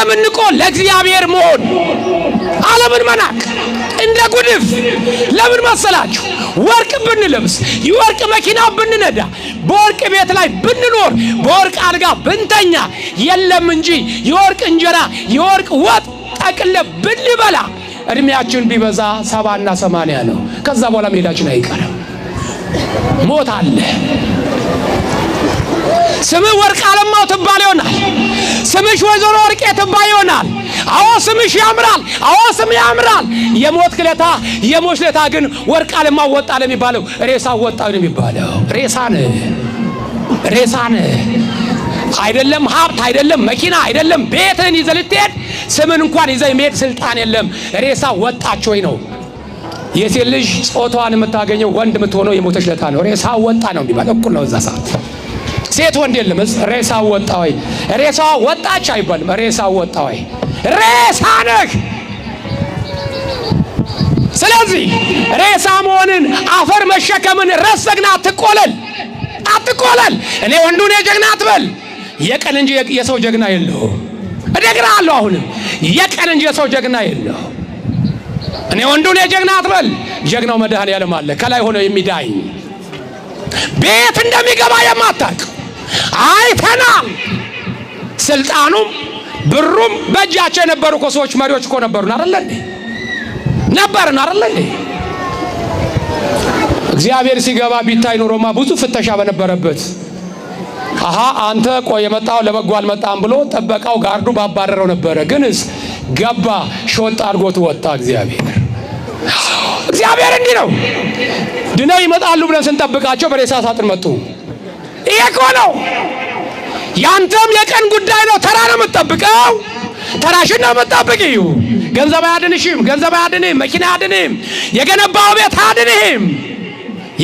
ዓለምን ንቆ ለእግዚአብሔር መሆን፣ ዓለምን መናቅ እንደ ጉድፍ። ለምን መሰላችሁ? ወርቅ ብንለብስ፣ የወርቅ መኪና ብንነዳ፣ በወርቅ ቤት ላይ ብንኖር፣ በወርቅ አልጋ ብንተኛ፣ የለም እንጂ የወርቅ እንጀራ የወርቅ ወጥ ጠቅለ ብንበላ፣ እድሜያችን ቢበዛ 70ና 80 ነው። ከዛ በኋላ መሄዳችን አይቀርም። ሞት አለ። ስምህ ወርቅ አለማው ትባል ይሆናል። ስምሽ ወይዘሮ ወርቄ ትባል ይሆናል። አዎ ስምሽ ያምራል። አዎ ስም ያምራል። የሞት ክለታ የሞት ለታ ግን ወርቅ አለማው ወጣ ለሚባለው ሬሳ ወጣ ነው የሚባለው። ሬሳን ሬሳን አይደለም ሀብት አይደለም መኪና አይደለም ቤትህን ይዘህ ልትሄድ ስምን እንኳን ይዘህ የመሄድ ስልጣን የለም። ሬሳ ወጣች ወይ ነው። የሴት ልጅ ጾታዋን የምታገኘው ወንድ የምትሆነው የሞተች ለታ ነው። ሬሳ ወጣ ነው የሚባለው። እኩል ነው እዛ ሰዓት ሴት ወንድ የለም። ሬሳ ወጣ ወይ ሬሳ ወጣች አይባልም። ሬሳ ወጣ ወይ ሬሳ ነህ። ስለዚህ ሬሳ መሆንን አፈር መሸከምን ረስተህ አትቆለል፣ አትቆለል። እኔ ወንዱ ነኝ ጀግና አትበል። የቀን እንጂ የሰው ጀግና የለውም። እነግርሃለሁ አሁንም የቀን እንጂ የሰው ጀግና የለውም። እኔ ወንዱ ነኝ ጀግና አትበል። ጀግናው መድኃኔዓለም አለ ከላይ ሆኖ የሚዳኝ፣ ቤት እንደሚገባ የማታውቅ አይተናል። ስልጣኑም ብሩም በእጃቸው የነበሩ እኮ ሰዎች መሪዎች እኮ ነበሩን አይደለ እንዴ? ነበርን አይደለ እንዴ? እግዚአብሔር ሲገባ ቢታይ ኖሮማ ብዙ ፍተሻ በነበረበት፣ አሃ አንተ ቆይ የመጣው ለበጎ አልመጣም ብሎ ጥበቃው ጋርዱ ባባረረው ነበረ። ግንስ ገባ፣ ሾጥ አድርጎት ወጣ። እግዚአብሔር እግዚአብሔር እንዲህ ነው። ድነው ይመጣሉ ብለን ስንጠብቃቸው በሬሳ ሳጥን መጡ። ይሄ እኮ ነው። ያንተም የቀን ጉዳይ ነው። ተራ ነው የምትጠብቀው። ተራሽን ነው የምትጠብቂው። ገንዘብ አያድንሽም። ገንዘብ አያድንህም። መኪና አያድንህም። የገነባው ቤት አያድንህም።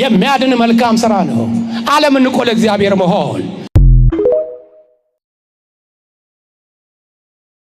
የሚያድን መልካም ስራ ነው። ዓለምን ንቆ ለእግዚአብሔር መሆን።